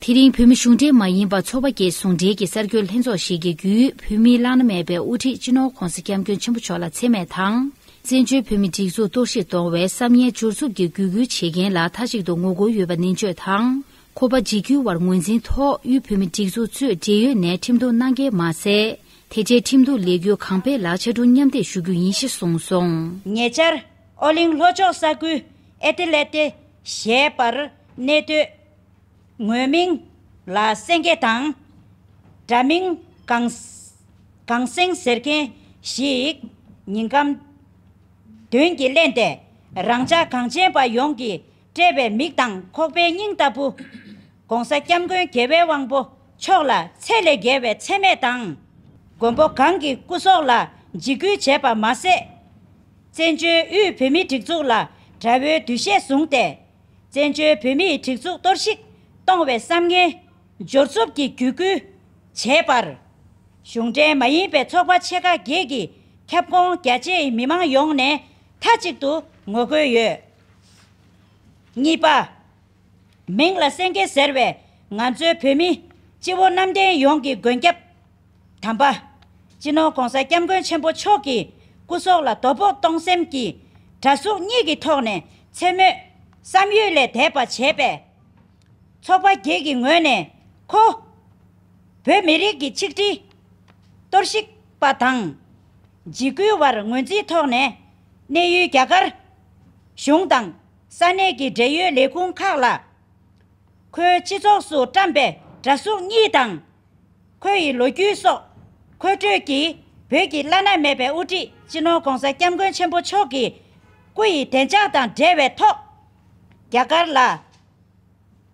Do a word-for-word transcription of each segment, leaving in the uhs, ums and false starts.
དེ་རིང་བོད་མི་གཞུང་འབྲེལ་མ་ཡིན་པ་ཚོགས་པ་བརྒྱད་ཟུང་འབྲེལ་གྱི་གསར་འགོད་ལྷན་ཚོགས་ཤིག་གི་བརྒྱུད། བོད་མིའི་བླ་ན་མེད་པའི་དབུ་ཁྲིད་སྤྱི་ནོར་༧གོང་ས་༧སྐྱབས་མགོན་ཆེན་པོ་མཆོག་ལ་མཚན་སྨད་དང་། བཙན་བྱོལ་བོད་མིའི་སྒྲིག་འཛུགས་གཏོར་བཤིག་གཏོང་བའི་བསམ་ངན་འབྱོར་འཚུབ་ཀྱིས་འགུལ་སྐྱོད་བྱེད་མཁན་ལ་མཐའ་གཅིག་ཏུ་ངོ་རྒོལ་ཡོད་པ་ནན་བརྗོད་དང་། ཁོ་པ་འཇིགས་སྐུལ་བར་ངོས་འཛིན་ཐོག་དབུས་བོད་མིའི་སྒྲིག་འཛུགས་གཙོས་འབྲེལ་ཡོད་ནས་ཁྲིམས་གཏུག་གནང་མཁན་མ་ཟད། དེ་འབྲེལ་ཁྲིམས་གཏུག་ལས་འགུལ་གང་སྤེལ་ལ་ཕྱར་གྲུ་མཉམ་འདེགས་ཞུ་རྒྱུ་ཡིན་ཞེས་གསུངས་སོང་། ཉེ་ཆར་ཨོ་གླིང་ལྷོ་ཕྱོགས་ས་ཁུལ་ཨེ་ཏི་ལེ་ཏེ་ཞེས་པར་གནས་སྡོད། ངོས་མིང་ལ་སེང་གེ་དང་། དྲ་མིང་གངས་གངས་སེང་ཟེར་མཁན་ཞིག་ཉིན་གང་མདུན་གྱིས་གླན་ཏེ། རང་ཅག་གངས་ཅན་པ་ཡོངས་ཀྱིས་བཀྲེས་པའི་མིག་དང་ཁོག་པའི་སྙིང་ལྟ་བུ། ༸གོང་ས་༸སྐྱབས་མགོན་རྒྱལ་བའི་དབང་པོ་མཆོག་ལ་ཚད་ལས་བརྒལ་བའི་མཚན་སྨད་དང་། མགོན་པོ་གང་གི་སྐུ་སྲོག་ལ་འཇིགས་སྐུལ་བྱས་པ་མ་ཟད། བཙན་བྱོལ་དབུས་བོད་མིའི་སྒྲིག་འཛུགས་ལ་དགྲ་བོའི་འདུ་ཤེས་བཟུང་སྟེ། བཙན་བྱོལ་བོད་མིའི་སྒྲིག་འཛུགས་གཏོར་བཤིག་གཏོང་བའི་བསམ་ངན་འབྱོར་འཚུབ་ཀྱིས་བརྒྱུད་སྐུལ་བྱས་པར། གཞུང་འབྲེལ་མ་ཡིན་པའི་ཚོགས་པ་ཆེ་ཁག་བརྒྱད་ཀྱི་ཁྱབ་ཁོངས་རྒྱ་ཆེའི་མི་མང་ཡོངས་ནས་མཐའ་གཅིག་ཏུ་ངོ་རྒོལ་ཡོད། གཉིས་པ། མིང་ལ་སེང་གེ་ཟེར་བའི་ང་ཚོའི་བོད་མི་སྤྱི་བོ་གནམ་བསྟན་ཡོངས་ཀྱི་མགོན་སྐྱབས། དམ་པ། སྤྱི་ནོར་༸གོང་ས་༸སྐྱབས་མགོན་ཆེན་པོ་མཆོག་གི་སྐུ་སྲོག་ལ་དོ་ཕོག་གཏོང་སེམས་ཀྱི་དགྲ་ཟུག་གཉིས་ཀྱི་ཐོག་ནས་མཚན་སྨོད་བསམ་ཡུལ་ལས་འདས་པ་བྱས་པས། ཚོགས་པ་བརྒྱད་ཀྱི་ངོས་ནས་ཁོ། བོད་མི་རིགས་ཀྱི་ཆིག་སྒྲིལ་གཏོར་བཤིག་པ་དང་། འཇིགས་སྐུལ་བར་ངོས་འཛིན་ཐོག་ནས་གནས་ཡུལ་རྒྱ་གར་གཞུང་དང་ས་གནས་ཀྱི་འབྲེལ་ཡོད་ལས་ཁུངས་ཁག་ལ། ཁོའི་སྤྱི་ཚོགས་སུ་བཀྲམ་པའི་དགྲ་ཟུག་གཉིས་དང་། ཁོ་ཡི་ལོ་རྒྱུས་སོགས་མཁོ་སྤྲོད་ཀྱིས་བོད་ཀྱི་བླ་ན་མེད་པའི་དབུ་ཁྲིད་སྤྱི་ནོར་༸གོང་ས་༸སྐྱབས་མགོན་ཆེན་པོ་མཆོག་གི་སྐུ་ཡི་བདེ་འཇགས་དང་འབྲེལ་བའི་ཐོག་རྒྱ་གར་ལ་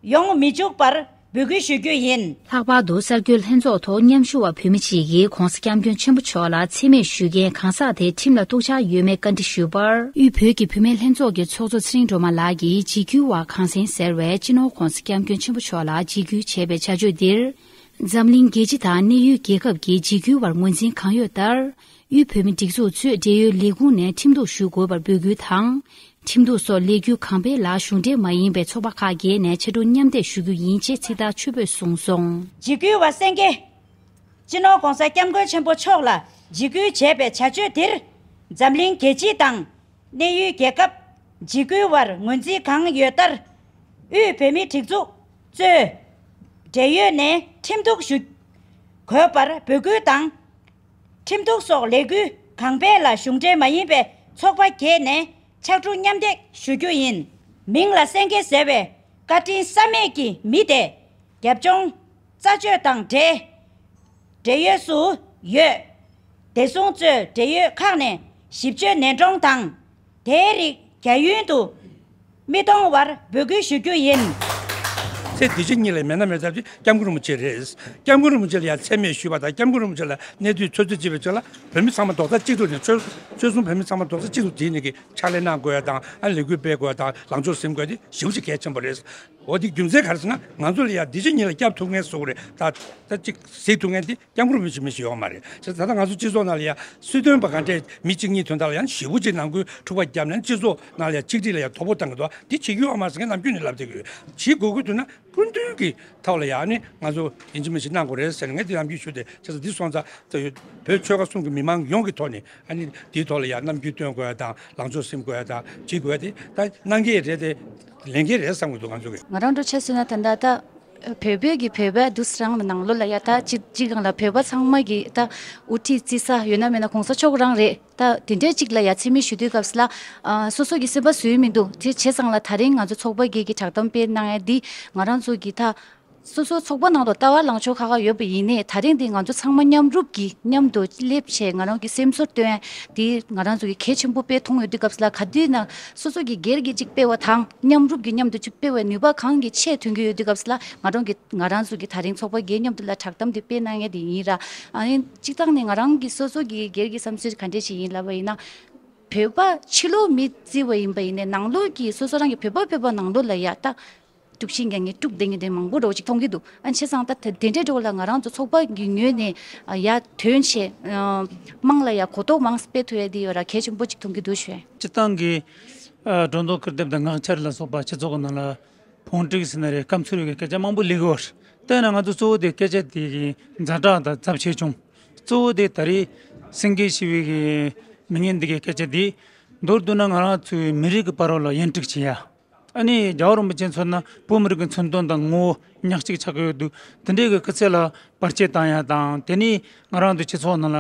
ཡོང་མི་འཇུག་པར་འབོད་སྐུལ་ཞུ་རྒྱུ་ཡིན། ལྷག་པར་དུ་གསར་འགོད་ལྷན་ཚོགས་ཐོག་མཉམ་ཞུགས་པ་བོད་མི་གཅིག་གིས་༸གོང་ས་༸སྐྱབས་མགོན་ཆེན་པོ་མཆོག་ལ་མཚན་སྨད་ཞུ་མཁན་གང་ཟག་དེ་ཁྲིམས་ལ་གཏུག་འཆར་ཡོད་མེད་བཀའ་འདྲི་ཞུས་པར། དབུས་བོད་ཀྱི་བུད་མེད་ལྷན་ཚོགས་ཀྱི་ཚོགས་གཙོ་ཚེ་རིང་སྒྲོལ་མ་ལགས་ཀྱིས་འཇིགས་སྐུལ་བ་གངས་སེང་ཟེར་བས་སྤྱི་ནོར་༸གོང་ས་༸སྐྱབས་མགོན་ཆེན་པོ་མཆོག་ལ་འཇིགས་སྐུལ་བྱས་པའི་བྱ་སྤྱོད་འདིར། འཛམ་གླིང་རྒྱལ་སྤྱི་དང་གནས་ཡུལ་རྒྱལ་ཁབ་ཀྱིས་འཇིགས་སྐུལ་བར་ངོས་འཛིན་གང་ཡོད་ལྟར། དབུས་བོད་མི་སྒྲིག་འཛུགས་ཚོས་འབྲེལ་ཡོད་ལས་ཁུངས་ནས་ཁྲིམས་གཏུག་ཞུ་དགོས་པར་འབོད་སྐུལ་དང་། ཁྲིམས་གཏུག་སོགས་ལས་འགུལ་གང་སྤེལ་ལ་གཞུང་འབྲེལ་མ་ཡིན་པའི་ཚོགས་པ་ཁག་བརྒྱད་ནས་ཕྱར་གྲུ་མཉམ་འདེགས་ཞུ་རྒྱུ་ཡིན་ཅེས་ཚིག་ཐག་ཆོད་པོས་གསུངས་སོང་། འཇིགས་སྐུལ་བ་སེང་གེ། སྤྱི་ནོར་༸གོང་ས་༸སྐྱབས་མགོན་ཆེན་པོ་མཆོག་ལ་འཇིགས་སྐུལ་བྱས་པའི་བྱ་སྤྱོད་འདིར། འཛམ་གླིང་རྒྱལ་སྤྱི་དང་། གནས་ཡུལ་རྒྱལ་ཁབ། འཇིགས་སྐུལ་བར་ངོས་འཛིན་གང་ཡོད་ལྟར། དབུས་བོད་མིའི་སྒྲིག་འཛུགས་གཙོས། འབྲེལ་ཡོད་ནས་ཁྲིམས་གཏུག་ཞུ་དགོས་པར་འབོད་སྐུལ་དང་། ཁྲིམས་གཏུག་སོགས་ལས་འགུལ་གང་སྤེལ་ལ་གཞུང་འབྲེལ་མ་ཡིན་པའི་ཚོགས་པ་བརྒྱད་ནས་ཕྱག་གྲུ་མཉམ་འདེགས་ཞུ་རྒྱུ་ཡིན། མིང་ལ་སེང་གེ་ཟེར་བའི་བཀའ་དྲིན་བསམ་མེད་ཀྱི་མི་དེ། རྒྱབ་ལྗོངས་རྩ་གཅོད་དང་འབྲེལ། འབྲེལ་ཡོད་སུ་ཡོད། བདེ་སྲུང་གཙོས་འབྲེལ་ཡོད་ཁག་ནས་ཞིབ་དཔྱོད་ནན་གྲོང་དང་། དེའི་རིགས་རྒྱ་ཡུལ་དུ་མི་གཏོང་བར་འབོད་སྐུལ་ཞུ་རྒྱུ་ཡིན། ཚེ་འདི་ཕྱི་གཉིས་ལ་མེད་ན་མེད་ཐབས་ཅིག་སྐྱབས་མགོན་རིན་པོ་ཆེ་རེད། སྐྱབས་མགོན་རིན་པོ་ཆེ་ལ་ཡང་མཚན་སྨད་ཞུས་པ་དང་། སྐྱབས་མགོན་རིན་པོ་ཆེ་ལ་གནས་དུས་ཚོད་རྩིས་བྱེད་པའི་ཆེད་ལ་བོད་མི་ཚང་མ་རྡོག་རྩ་གཅིག་ཏུ་ནས། ཆོལ་ཆོལ་གསུམ་བོད་མི་ཚང་མ་རྡོག་རྩ་གཅིག་ཏུ་བསྒྲིལ་ནས་ཀྱི་ཕྱག་ལས་གནང་དགོས་ཡ་དང་། ཨ་ནི་ལས་འགུལ་སྤེལ་དགོས་ཡ་དང་། ལངས་ཕྱོགས་ཟིན་དགོས་ཡ་དེ་ཞེ་པོ་ཅིག་གལ་ཆེན་པོ་རེད། འོ་དེ་རྒྱུ་མཚན་ག་རེ་ཟེར་ན། ང་ཚོ་ལ་ཡ་འདི་ཕྱི་གཉིས་ལ་སྐྱབས་ཐུབ་མཁན་བཟོ་གི་རེད། ད་ད་ཅིག་གཟིགས་ཐུབ་མཁན་དེ་སྐྱབས་མགོན་རིན་པོ་ཆེ་མི་ཞིག་ཡོད་མ་རེད། བྱས་ཙང་ད་ལྟ་ང་ཚོ་སྤྱི་ཚོགས་ནང་ལ་ཡ་སྲིད་དོན་པ་ག་འདྲས་མི་གཅིག་གཉིས་དོན་དག་ལ་ཡང་ཞེ་པོ་ཅིག་ནང་ཁུལ་འཁྲུག་པ་བརྒྱབ་ནས། སྤྱི་ཚོགས་ནང་ལ་ཡ་ཆིག་སྒྲིལ་ལ་ཡ་དོ་ཕོག་བཏང་གི་འདུག་འདི་བྱེད་རྒྱུ་ཡོད་མ་རེད་ཟེར་ངས་ནམ་རྒྱུན་ནས་ལབ་བསྡད་ཀྱི་ཡོད། བྱེད་དགོས་ཀྱི་འདུག་ན་སྐུ་མདུན་གྱི་ཐོག་ལ་ཡ་ནི་ང་ཚོ་ཡིན་གཅིག་མིན་གཅིག་གནང་དགོས་རེད་ཟེར་ནས་ངས་འདི་ནམ་རྒྱུན་ཞུས་ཏེ། བྱས་ཙང་འདི་སོང་ཙང་ད་བོད་ཆོལ་ཁ་གསུམ་གྱི་མི་མང་ཡོངས་ཀྱི་ཐོག་ནས་ཨ་ནི་འདིའི་ཐོག་ལ་ཡ་རྣམ་འགྱུར་སྟོན་དགོས་ཡ་དང་། ལངས་ཕྱོགས་ཟིན་དགོས་ཡ་དང་། བྱེད་དགོས་ཡ་དེ་ད་གནང་གི་རེད་དེ། ལེན་གྱི་རེད་བསམ་གྱི་འདུག་ང་ཚོ་གི། ང་རང་འདྲ་བྱས་ཟེར་ན། ད་ལྟ་བོད་པའི་གི་བོད་པ་འདུག་སེ་རང་ལ་ནང་ལོགས་ལ་ཡ། ད་སྤྱི་སྤྱིར་བཏང་ལ་བོད་པ་ཚང་མ་གི་ད་དབུ་ཁྲིད་རྩི་ས་ཡོད་ན་མེད་ན་གོང་ས་མཆོག་རང་རེད། ད་དེ་འདྲའི་གཅིག་ལ་ཡ་མཚན་སྨད་ཞུ་དུས་སྐབས་སུ་ལ། ཨ་སོ་སོ་གི་སེམས་པ་བཟོས་མི་འདུག་དེ་བྱས་ཙང་ལ་དེ་རིང་ང་ཚོ་ཚོགས་པ་བརྒྱད་ཀྱིས་བསྒྲགས་གཏམ་སྤེལ་གནང་ཡ་འདི་ང་རང་ཚོ་གི་ད་སོ་སོ་ཚོགས་པ་ནང་དུ་ལྟ་བ་ལངས་ཕྱོགས་ཁག་ཁག་ཡོད་པ་ཡིན་ནའི། དེ་རིང་འདི་ང་ཚོ་ཚང་མ་མཉམ་རུབ་ཀྱིས་མཉམ་དུ་སླེབས་བྱས་ང་རང་གི་སེམས་ཚོར་སྟོན་ཡ་འདི་ང་རང་ཚོ་གི་གལ་ཆེན་པོ་དཔེ་མཐོང་ཡོད་དུས་སྐབས་སུ་ལ། ག་དུས་ན་སོ་སོ་གི་སྒེར་གྱི་གཅིག་སྤེལ་བ་དང་མཉམ་རུབ་ཀྱིས་མཉམ་དུ་གཅིག་སྤེལ་བའི་ནུས་པ་གང་གི་ཆེ་ཐོན་གྱི་ཡོད་དུས་སྐབས་སུ་ལ། ང་རང་གི་ང་རང་ཚོ་གི་དེ་རིང་ཚོགས་པ་བརྒྱད་མཉམ་དུ་ལ་བསྒྲགས་གཏམ་འདི་སྤེལ་གནང་ཡ་འདི་ཡིན་ར། ཨ་ནི་སྤྱིར་བཏང་ནས་ང་རང་གི་སོ་སོ་གི་སྒེར་གྱི་བསམ་ཚུལ་ག་འདྲས་ཞིག་ཡིན་ལབ་པ་ཡིན་ན། བོད་པ་ཕྱི་ལོགས་མི་བརྩི་བ་ཡིན་པ་ཡིན་ནའི། ནང་ལོགས་ཀྱི་སོ་སོ་རང་གི་བོད་པ་བོད་པ་ནང་ལོགས་ལ་ཡ་ད་དཀྲུག་ཤིང་རྒྱག་མཁན་དཀྲུག་བསྡད་མཁན་དེ་མང་པོ་འདྲ་བོ་ཅིག་མཐོང་གི་འདུག་ཨ་བྱས་ཙང་ད་དེ་དེ་འདྲའི་འདྲ་བོ་ལ་ང་རང་ཚོ་ཚོགས་པ་གི་ངོས་ནས་ཡར་ཐོན་བྱས་དམངས་ལ་ཡ་གོ་རྟོགས་མང་སྤེལ་ཐུབ་ཡ་དེ་ཡོད་ར་གལ་ཆེན་པོ་ཅིག་མཐོང་གི་འདུག་ཞུ། སྤྱིར་བཏང་གི་སྒྲོ་འདོགས་སྐུར་འདེབས་དང་ངག་འཆར་ལ་སོགས་པ་སྤྱི་ཚོགས་ཀྱི་ནང་ལ་ ཕུང་དཀྲུག་ཟེར་ན་རེད། སྐམ་ཚུགས་རིགས་ཀྱི་སྐད་ཆ་མང་པོ་སླེབས་ཀྱི་ཡོད་རེད། དེ་ན་ང་ཚོ་གཙོ་བོ་དེ་སྐད་ཆ་དེ་གི་ཛ་དྲག་དང་ཚབས་ཆེ་ཆུང་། གཙོ་བོ་དེ་ད་རེས་སེང་གེ་ཞི་བའི་གི་མི་ངན་འདི་གའི་སྐད་ཆ་དེ། མདོར་བསྡུ་ན་ང་རང་ཚོའི་མི་རིགས་ཀྱི་བར་ལ་གཡོན་དཀྲུག་བྱེད་ཡ། ཨ་ནི་རྒྱལ་བ་རིན་པོ་ཆེ་མཚོན་ན་བོད་མི་རིགས་ཀྱི་མཚོན་དོན་དང་ངོ་བོ་ཉག་གཅིག་ཆགས་ཀྱི་ཡོད་འདུག་དེ་འདྲའི་གི་སྐུ་ཚེ་ལ་བར་ཆད་བཏང་ཡ་དང་། དེ་ནས་ང་རང་ཚོའི་སྤྱི་ཚོགས་ནང་ལ་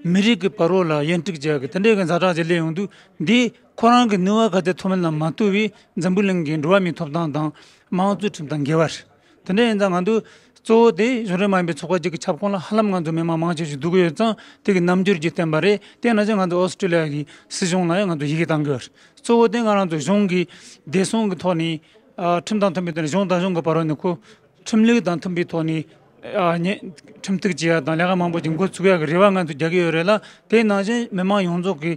མི་རིགས་ཀྱི་བར་རོ་ལ་གཡོན་དཀྲུག་བྱེད་ཡ་གི་དེ་འདྲའི་གི་ཛ་དྲག་ཅིག་སླེབས་ཡོང་དུས། འདི་ཁོ་རང་གི་ནུས་པ་ག་ཚད་ཐོན་མིན་ལ་མ་ལྟོས་པའི་འཛམ་བུ་གླིང་གི་འགྲོ་བ་མིའི་ཐོབ་ཐང་དང་། དམངས་གཙོའི་ཁྲིམས་དང་འགལ་བ་རེད། དེ་འདྲ་ཡིན་ཙང་ང་ཚོ་གཙོ་བོ་དེ་གཞུང་འབྲེལ་མ་ཡིན་པའི་ཚོགས་པ་གཅིག་གི་ཁྱབ་ཁོངས་ལ་ཧ་ལམ་ང་ཚོ་མི་མང་མང་ཆེ་ཞིག་འདུ་གི་ཡོད་ཙང་། དེ་གི་རྣམ་འགྱུར་གྱི་བསྟན་པ་རེད། དེ་ནང་བཞིན་ང་ཚོ་ཨོ་སི་ཀྲི་ལི་ཡ་གི་སྲིད་གཞུང་ལ་ཡང་ང་ཚོ་ཡི་གེ་བཏང་གི་ཡོད་རེད། གཙོ་བོ་དེ་ང་རང་ཚོ་གཞུང་གི་བདེ་སྲུང་གི་ཐོག་ནས། ཨ། ཁྲིམས་དང་མཐུན་པའི་ཐོག་ནས། གཞུང་དང་གཞུང་གི་བར་ནས་ཁོ་ཁྲིམས་ལུགས་དང་མཐུན་པའི་ཐོག་ནས། ཨ། ཉེ། ཁྲིམས་གཏུག་བྱེད་ཡ་དང་ལས་ཀ་མང་པོ་ཅིག་འགོ་ཚུགས་ཡ་གི་རེ་བ་ང་ཚོ་རྒྱག་གི་ཡོད་རེད་ལ། དེ་ནང་བཞིན་མི་མང་ཡོངས་རྫོགས་ཀྱི་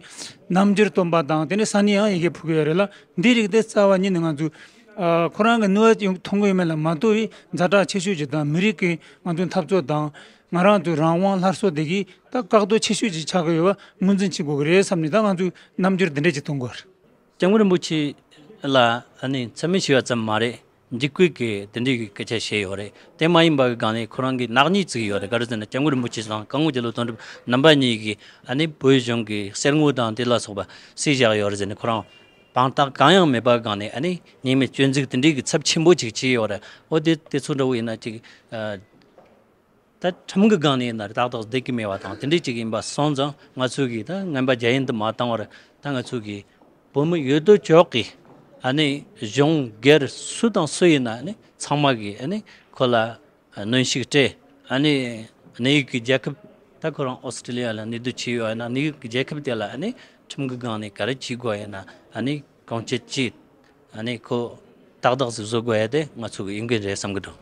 རྣམ་འགྱུར་སྟོན་པ་དང་། དེ་ནས་ས་གནས་ཡང་ཡི་གེ་ཕུལ་གི་ཡོད་རེད་ལ། འདི་རིགས་དེ་རྩ་བ་ཉིད་ནས་ང་ཚོས། ཨ། ཁོ་རང་གི་ནུས་པ་ཐོན་གི་ཡོད་མེད་ལ་མ་ལྟོས་པའི་ཛ་དྲག་ཆེ་ཤོས་ཅིག་དང་། མི་རིགས་ཀྱི་ང་ཚོའི་འཐབ་རྩོད་དང་། ང་རང་ཚོའི་རང་དབང་སླར་གསོ་དེ་གི་ད་བཀག་རྡོ་ཆེ་ཤོས་ཅིག་ཆགས་ཀྱི་ཡོད་པ་ངོས་འཛིན་བྱེད་དགོས་ཀྱི་རེད་བསམ་ནས། ད་ང་ཚོས་རྣམ་འགྱུར་འདི་འདྲས་ཅིག་ཐོན་དགོས། སྐྱབས་མགོན་རིན་པོ་ཆེ་ལ་ཨ་ནི་མཚན་སྨད་ཞུ་བ་ཙམ་མ་རེད། འཇིགས་སྐུལ་གྱི་དེ་འདྲའི་གི་སྐད་ཆ་བཤད་ཡོད་རེད། དེ་མ་ཡིན་པ་གི་སྒང་ནས་ཁོ་རང་གིས་ནག་ཉེས་བཙུགས་ཡོད་རེད། ག་རེ་ཟེར་ན། སྐྱབས་མགོན་རིན་པོ་ཆེ་དང་སྐུ་ངོ་རྒྱ་ལོ་དོན་གྲུབ་རྣམ་པ་གཉིས་ཀྱིས་ཨ་ནི་བོད་གཞུང་གི་གསེར་དངུལ་དང་དེ་ལ་སོགས་པ་བསུས་བཞག་ཡོད་རེད་ཟེར་ནས། ཁོ་རང་དཔང་རྟགས་གང་ཡང་མེད་པ་གི་སྒང་ནས་ཨ་ནི་ཉེས་མེད་སྐྱོན་འཛུགས་དེ་འདྲའི་གི་ཚབས་ཆེན་པོ་ཅིག་བྱས་ཡོད་རེད། འོ་དེ་དེ་ཚོ་འདྲ་བོ་ཡིན་ན་ཅིག་ཨ། ད་ཁྲིམས་ཀྱི་སྒང་ནས་ཡིན་ན་ཏག་ཏག་བསྡད་ཀྱི་མེད་པ་དང་དེ་འདྲས་ཅིག་ཡིན་པ་སོང་ཙང་། ང་ཚོས་ཀྱིས་ད་ངན་པ་རྒྱ་ཡན་དུ་མ་བཏང་བར། ད་ང་ཚོས་ཀྱིས་བོད་མི་ཡོད་དོ་ཅོག་གིས་ཨ་ནི་གཞུང་སྒེར་སུ་དང་སུ་ཡིན་ན་ཨ་ནི་ཚང་མ་གིས་ཨ་ནི་ཁོ་ལ་གནོན་ཤུགས་སྤྲད། ཨ་ནི་གནས་ཡུལ་གྱི་རྒྱལ་ཁབ། ད་ཁོ་རང་ཨོ་སི་ཀྲི་ལི་ཡ་ལ་གནས་སྡོད་བྱས་ཡོད་ན། གནས་ཡུལ་གྱི་རྒྱལ་ཁབ་དེ་ལ་ཨ་ནི་ཁྲིམས་ཀྱི་སྒང་ནས་ག་རེ་བྱེད་དགོས་ཡིན་ན་ཨ་ནི་གང་ཅི་བྱེད། ཨ་ནི་ཁོ་ཏག་ཏག་ཟིག་བཟོ་དགོས་ཡ་དེ་ང་ཚོ་གི་འོས་འགན་རེད་བསམ་གི་འདུག